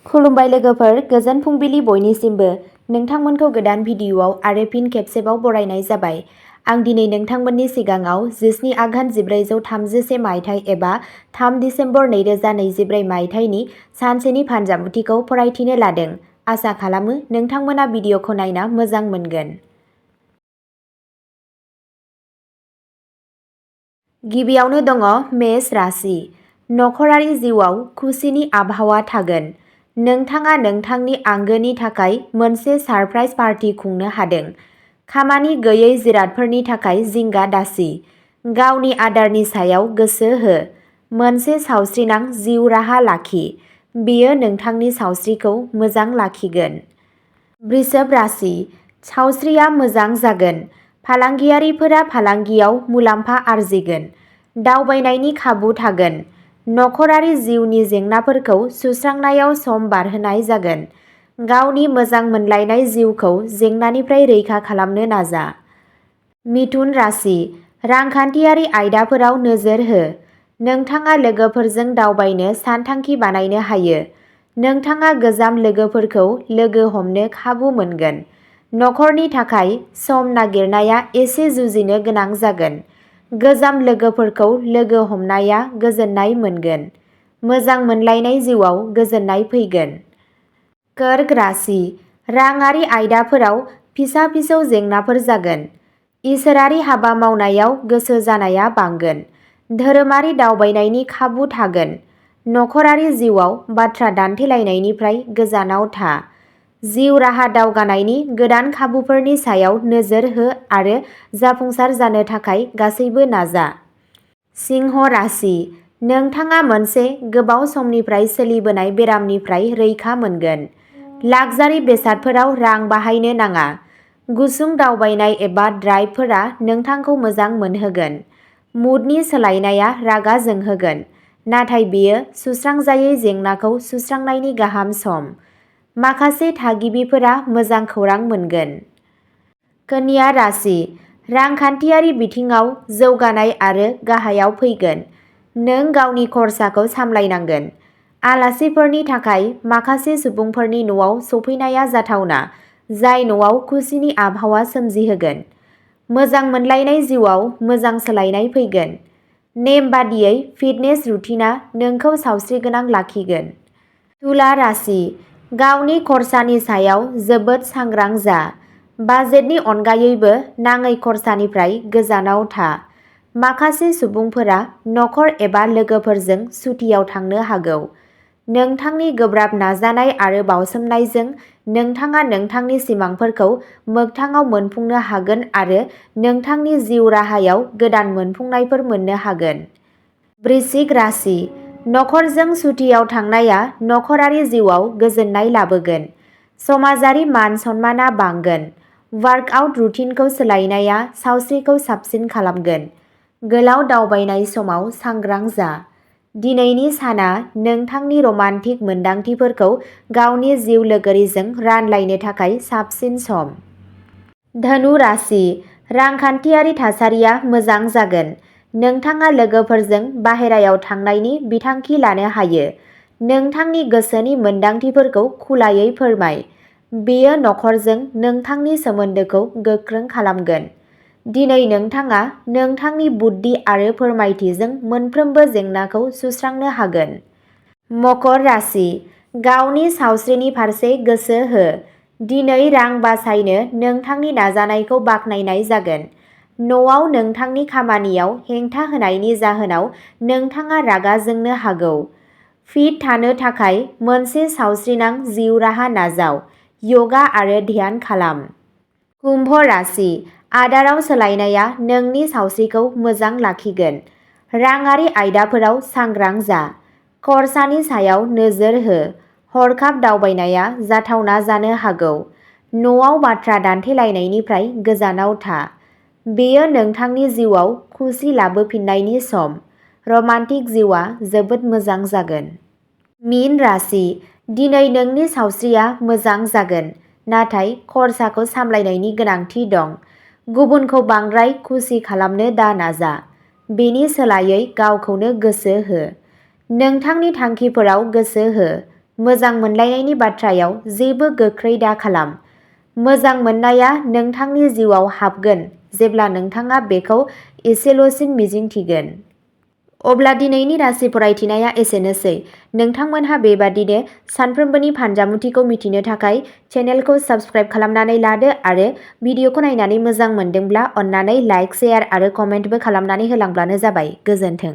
खुलुमबाय लोगोफोर, गोजोन फुंबिलि बयनिसिमबो। नोंथांमोनखौ गोदान भिडिअ'आव आरो फिन खेबसेबाव बरायनाय जाबाय। आं दिनै नोंथांमोननि सिगाङाव 17 आघोन 1431 मायथाइ एबा 3 दिसेम्बर 2023 मायथाइनि सानसेनि फानजामुथिखौ फरायथिनो लादों। आसा खालामो नोंथांमोना भिडिअ'खौ नायना मोजां मोनगोन। गिबियावनो दङ मेष राशि। नखरारि जिउआव खुसिनि आबहावा थागोन। नोंथाङा नोंथांनि आंगोनि थाखाय मोनसे सारप्राइज पार्टी खुंनो हादों। खामानि गैयै जिरादफोरनि थाखाय जिंगा दासि। गावनि आदारनि सायाव गोसो हो। मोनसे सावस्रिनां जिउ राहा लाखि। बेयो नोंथांनि सावस्रिखौ मोजां लाखिगोन। वृषभ राशि। सावस्रिया मोजां जागोन। फालांगियारिफोरा फालांगियाव मुलाम्फा आर्जिगोन। दावबायनायनि खाबु थागोन। नखरारि जिउनि जेंनाफोरखौ सुस्रांनायाव सम बारहोनाय जागोन। गावनि मोजां मोनलायनाय जिउखौ जेंनानिफ्राय रैखा खालामनो नाजा। मिथुन राशि। रांखान्थियारि आयदाफोराव नोजोर हो। नोंथाङा लोगोफोरजों दावबायनो सानथांखि बानायनो हायो। नोंथाङा गोजाम लोगोफोरखौ लोगो हमनो खाबु मोनगोन। नखरनि थाखाय सम नागिरनाया एसे जुजिनो गोनां जागोन। गोजाम लोगोफोरखौ लोगो हमनाया गोजोननाय मोनगोन। मोजां मोनलायनाय जिउआव गोजोननाय फैगोन। कर्क राशि। राङारि आयदाफोराव फिसा-फिसौ जेंनाफोर जागोन। इसोरारि हाबा मावनायाव गोसो जानाया बांगोन। धोरोमारि दावबायनायनि खाबु थागोन। नखरारि जिउआव बाथ्रा दान्थेलायनायनिफ्राय गोजानाव था। जिउ राहा दावगानायनि गोदान खाबुफोरनि सायाव नोजोर हो आरो जाफुंसार जानो थाखाय गासैबो नाजा। सिंह राशि। नोंथाङा मोनसे गोबाव समनिफ्राय सोलिबोनाय बेरामनिफ्राय रैखा मोनगोन। लाक्जारि बेसादफोराव रां बाहायनो नाङा। गुसुं दावबायनाय एबा ड्राइभफोरा नोंथांखौ मोजां मोनहोगोन। मुडनि सोलायनाया रागा जोंहोगोन, नाथाय बेयो सुस्रांजायै जेंनाखौ सुस्रांनायनि गाहाम सम। माखासे थागिबिफोरा मोजां खौरां मोनगोन। कन्या राशि। रांखान्थियारि बिथिङाव जौगानाय आरो गाहायाव फैगोन। नों गावनि खरसाखौ सामलायनांगोन। आलासिफोरनि थाखाय माखासे सुबुंफोरनि न'आव सफैनाया जाथावना, जाय न'आव खुसिनि आबहावा सोमजिहोगोन। मोजां मोनलायनाय जिउआव मोजां सोलायनाय फैगोन। नेम बादियै फिटनेस रुटिनआ नोंखौ सावस्रिगोनां लाखिगोन। तुला राशि। गावनि खरसानि सायाव जोबोद सांग्रां जा। बाजेटनि अनगायैबो नाङै खरसानिफ्राय गोजानाव था। माखासे सुबुंफोरा नखर एबा लोगोफोरजों सुटियाव थांनो हागौ। नोंथांनि गोब्राब नाजानाय आरो बावसोमनायजों नोंथाङा नोंथांनि सिमांफोरखौ मोगथाङाव मोनफुंनो हागोन आरो नोंथांनि जिउ राहायाव गोदान मोनफुंनायफोर मोननो हागोन। वृश्चिक राशि। नखरजों सुटियाव थांनाया नखरारि जिउआव गोजोननाय लाबोगोन। समाजारि मान सन्मानआ बांगोन। वार्कआउट रुटिनखौ सोलायनाया सावस्रिखौ साबसिन खालामगोन। गोलाव दावबायनाय समाव सांग्रां जा। दिनैनि साना नोंथांनि रमान्टिक मोनदांथिफोरखौ गावनि जिउ लोगोरिजों रानलायनो थाखाय साबसिन सम। धनु राशि। रांखान्थियारि थासारिया मोजां जागोन। नोंथाङा लोगोफोरजों बाहेरायाव थांनायनि बिथांखि लानो हायो। नोंथांनि गोसोनि मोनदांथिफोरखौ खुलायै फोरमाय। बेयो नखरजों नोंथांनि सोमोन्दोखौ गोख्रों खालामगोन। दिनै नोंथाङा नोंथांनि बुद्धि आरो फोरमायथिजों मोनफ्रोमबो जेंनाखौ सुस्रांनो हागोन। मकर राशि। गावनि सावस्रिनि फारसे गोसो हो। दिनै रां बासायनो नोंथांनि नाजानायखौ बाख्नायनाय जागोन। न'आव नोंथांनि खामानियाव हेंथा होनायनि जाहोनाव नोंथाङा रागा जोंनो हागौ। फिट थानो थाखाय मोनसे सावस्रिनां जिउ राहा नाजाव। यगा आरो ध्यान खालाम। कुम्भ राशि। आदाराव सोलायनाया नोंनि सावस्रिखौ मोजां लाखिगोन। राङारि आयदाफोराव सांग्रां जा। खरसानि सायाव नोजोर हो। हरखाब दावबायनाया जाथावना जानो हागौ। न'आव बाथ्रा दान्थेलायनायनिफ्राय गोजानाव था। बेयो नोंथांनि जिउआव खुसि लाबोफिन्नायनि सम। रमान्टिक जिउआ जोबोद मोजां जागोन। मीन राशि। दिनै नोंनि सावस्रिया मोजां जागोन, नाथाय खरसाखौ सामलायनायनि गोनांथि दं। गुबुनखौ बांद्राय खुसि खालामनो दा नाजा। बेनि सोलायै गावखौनो गोसो हो। नोंथांनि थांखिफोराव गोसो हो। मोजां मोनलायनायनि बाथ्रायाव जेबो गोख्रै दा खालाम। मोजां मोननाया नोंथांनि जिउआव हाबगोन जेब्ला नोंथाङा बेखौ एसेल'सिन मिजिंथिगोन। अब्ला दिनैनि राशि फरायथिनाया एसेनोसै। नोंथांमोनहा बेबादिनो सानफ्रोमबोनि फानजामुथिखौ मिथिनो थाखाय चेनेलखौ साबस्क्राइब खालामनानै लादो आरो भिडिअखौ नायनानै मोजां मोनदोंब्ला अन्नानै लाइक, शेयार आरो कमेन्टबो खालामनानै होलांब्लानो जाबाय। गोजोन्थों।